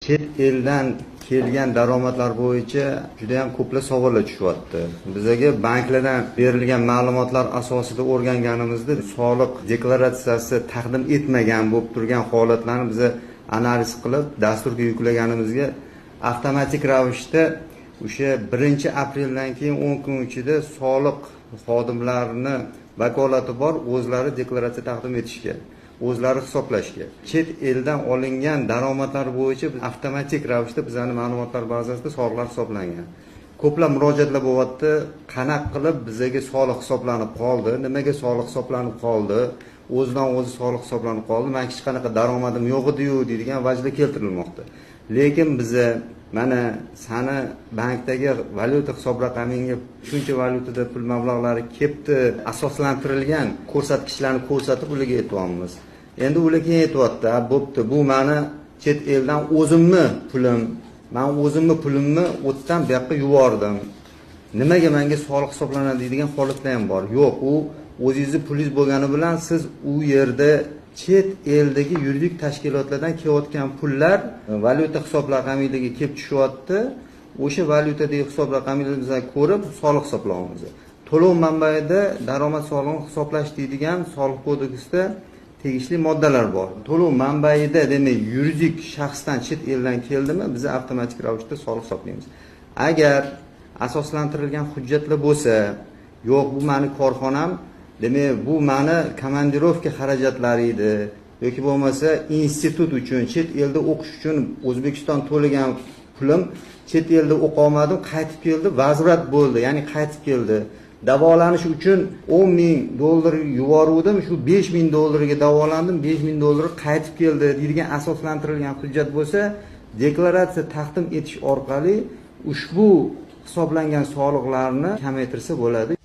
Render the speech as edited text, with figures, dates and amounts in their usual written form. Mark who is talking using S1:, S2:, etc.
S1: Chet eldan kelgan daromadlar bo'yicha juda ham ko'plab savollar tushyapti. Bizaga banklardan berilgan ma'lumotlar asosida o'rganganimizda soliq deklaratsiyasi taqdim etmagan bo'lib turgan holatlarni biza analiz qilib dasturga yuklaganimizga avtomatik ravishda o'sha 1-apreldan keyin 10 kun ichida soliq xodimlarini vakolati bor o'zlari deklaratsiya taqdim etishga, o'zlari hisoblashga. Chet eldan olingan daromadlar bo'yicha avtomatik ravishda bizning ma'lumotlar bazasida soliqlar hisoblangan. Ko'plab murojaatlar bo'lyapti, qanaqa qilib bizaga soliq hisoblanib qoldi, nimaga soliq hisoblanib qoldi, o'zidan o'zi soliq hisoblanib qoldi, men hech qanaqa daromadim yo'q edi-yu deydigan vajlar keltirilmoqda. Lekin biza mana sani bankdagi valyuta hisob raqamingga shuncha valyutada pul mablag'lari kelibdi, asoslantirilgan ko'rsatkichlarni ko'rsatib ularga aytyapmiz. Endi ular keyin aytyapti, "Ha, bo'pti, bu mani chet eldan o'zimni pulim, men o'zimni pulimni o'tdan bu yoqqa yubordim. Nimaga menga soliq hisoblanadi?" deydigan holatlar ham bor. Yo'q, u o'zingizni pulingiz bo'lgani bilan siz u yerda chet eldagi yuridik tashkilotlardan kelayotgan pullar valyuta hisob raqamligiga kelib tushyapti. O'sha valyutadagi hisob raqamligimizni ko'rib soliq hisoblaymiz. To'lov manbaida daromad solig'ini hisoblash deydigan soliq kodeksida tegishli moddalar bor. To'lov manbaida, demak, yuridik shaxsdan chet eldan keldimi, biz avtomatik ravishda soliq hisoblaymiz. Agar asoslantirilgan hujjatlar bo'lsa, yo'q, bu meni korxonam, demak, bu meni komandirovka xarajatlari edi yoki bo'lmasa institut uchun, chet elda o'qish uchun O'zbekiston to'lagan pulim, chet elda o'qolmadim, qaytib keldi, vazvrat bo'ldi, ya'ni qaytib keldi. Davolanish uchun 10 ming dollar yuboruvdim, shu 5 ming dollarga davolandim, 5 ming dollar qaytib keldi deydigan asoslantirilgan hujjat bo'lsa, deklaratsiya taqdim etish orqali ushbu hisoblangan soliqlarni kamaytirsa bo'ladi.